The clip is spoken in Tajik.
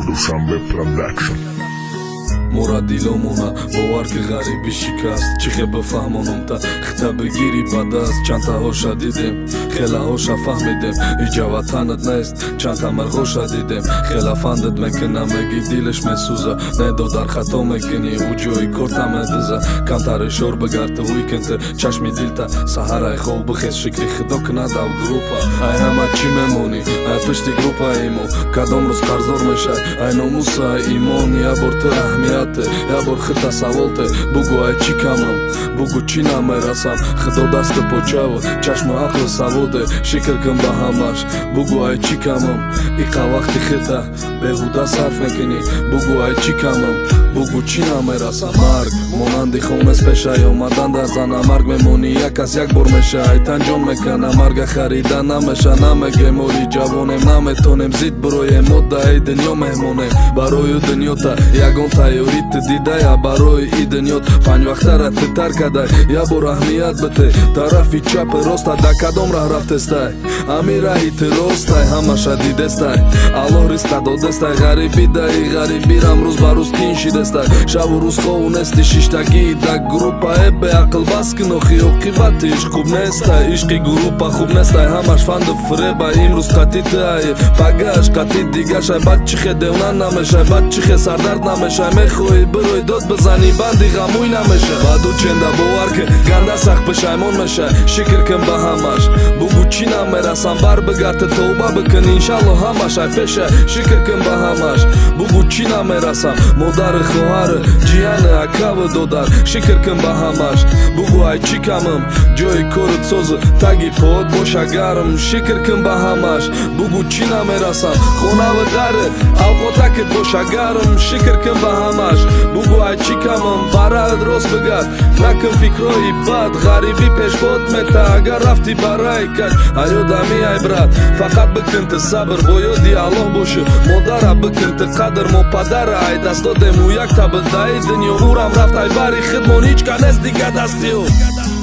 Душанбе Production. Мора диломона бовар, ки ғарибӣ шикаст. Чӣ хел бифаҳмонам та хита бигирӣ ба даст? Чандтаҳоша дидем, хелаҳоша фаҳмидем. Иҷа ватанат нест, чандта мирғоша дидем. Хела фандат мекуна, меги дилаш месӯза. Не, додар, хато мекунӣ, ӯ ҷои корта медиза. Камтаре шор бигарта, уикенте чашми дилта. Саҳарай хоб бихез, шикри худо кунад ав группа. Ай ҳама чӣ мемонӣ, ай пишти группаи мо? Кадом рӯз қарздор мешай ай номуса, ай имон? Я бор ту аҳамияте, я бор хита саволте. Бугӯ, ай чӣ камам, бугӯ, чӣ намерасам? Худо дасту почаву чашму ақлу саводе. Шикр кун ба ҳамаш. Бугӯ, ай чӣ камам? Иқа вақти хита беҳуда сарф мекунӣ. Бугӯ, ай чӣ камам, бугӯ, чӣ намерасам? Марг монанди хонест, пешай омадан дар зана. Марг мемонӣ, як кас як бор меша, айтан ҷон мекана. Марга харида намеша. Намегем, оли ҷавонем, наметонем зид бироем. Мо даи дунё меҳмонем. Барою дунёта ягон тайёрӣ ту дидая? Барои и дунёт панҷвақтара ту тар кадай? Я бор аҳамият бите тарафи чапи роста, да кадом раҳ рафтестай? Ами раҳи ту ростай, ҳамаша дидестай. Аллоҳ ризқа додестай. Ғарибӣ даи ғарибирам рӯз ба рӯз кин шидестай. Шабу рӯз хову нести, шиштагӣ да группа. Э, беақл, бас кун, охи оқибати ишқ хуб нестай. Ишқи группа хуб нестай, ҳамаш фанду фиреба. Имрӯз қатӣ ту ай, пагааш қатӣ дигашай. Баъд чӣ хе девна намешай? Баъд чӣ хе сардард намешай? Мехоҳӣ бирои дод бизанӣ, банди ғамӯй намешай. Баъду ченда бовар ки ганда сахт пушаймон мешай. Шикр кун ба ҳамаш, бугӯ, чӣ намерасам? Бар бигард, тавба бикун, иншалло ҳамаш ай пешай. Шикр кун ба ҳамаш, бугӯ, чӣ намерасам? Модари, хоҳари, ҷияни, акаву додар. Шикр кун ба ҳамаш, бугӯ, ай чӣ камам? Ҷои корут созу, таги поот боша гарм. Шикр кун ба ҳамаш, бугӯ, чӣ намерасам? Хонаву дари авқотакит боша гарм. Шикр кун ба ҳамаш, бугӯ, ай чӣ камам? Бараат рост бигард, накун фикрҳои бад. Ғарибӣ пешбод мета, агар рафтӣ ба рай каҷ. Аёдами ай брат, фақат бикун ту сабр, бо ёди Аллоҳ бошӣ. Модара бикун ту қадр, мо падара ай даст додем. Ӯ якта буд даи дунё, ӯрам рафт ай бари худмон. Ҳеҷ ка нест дига дасти ӯ.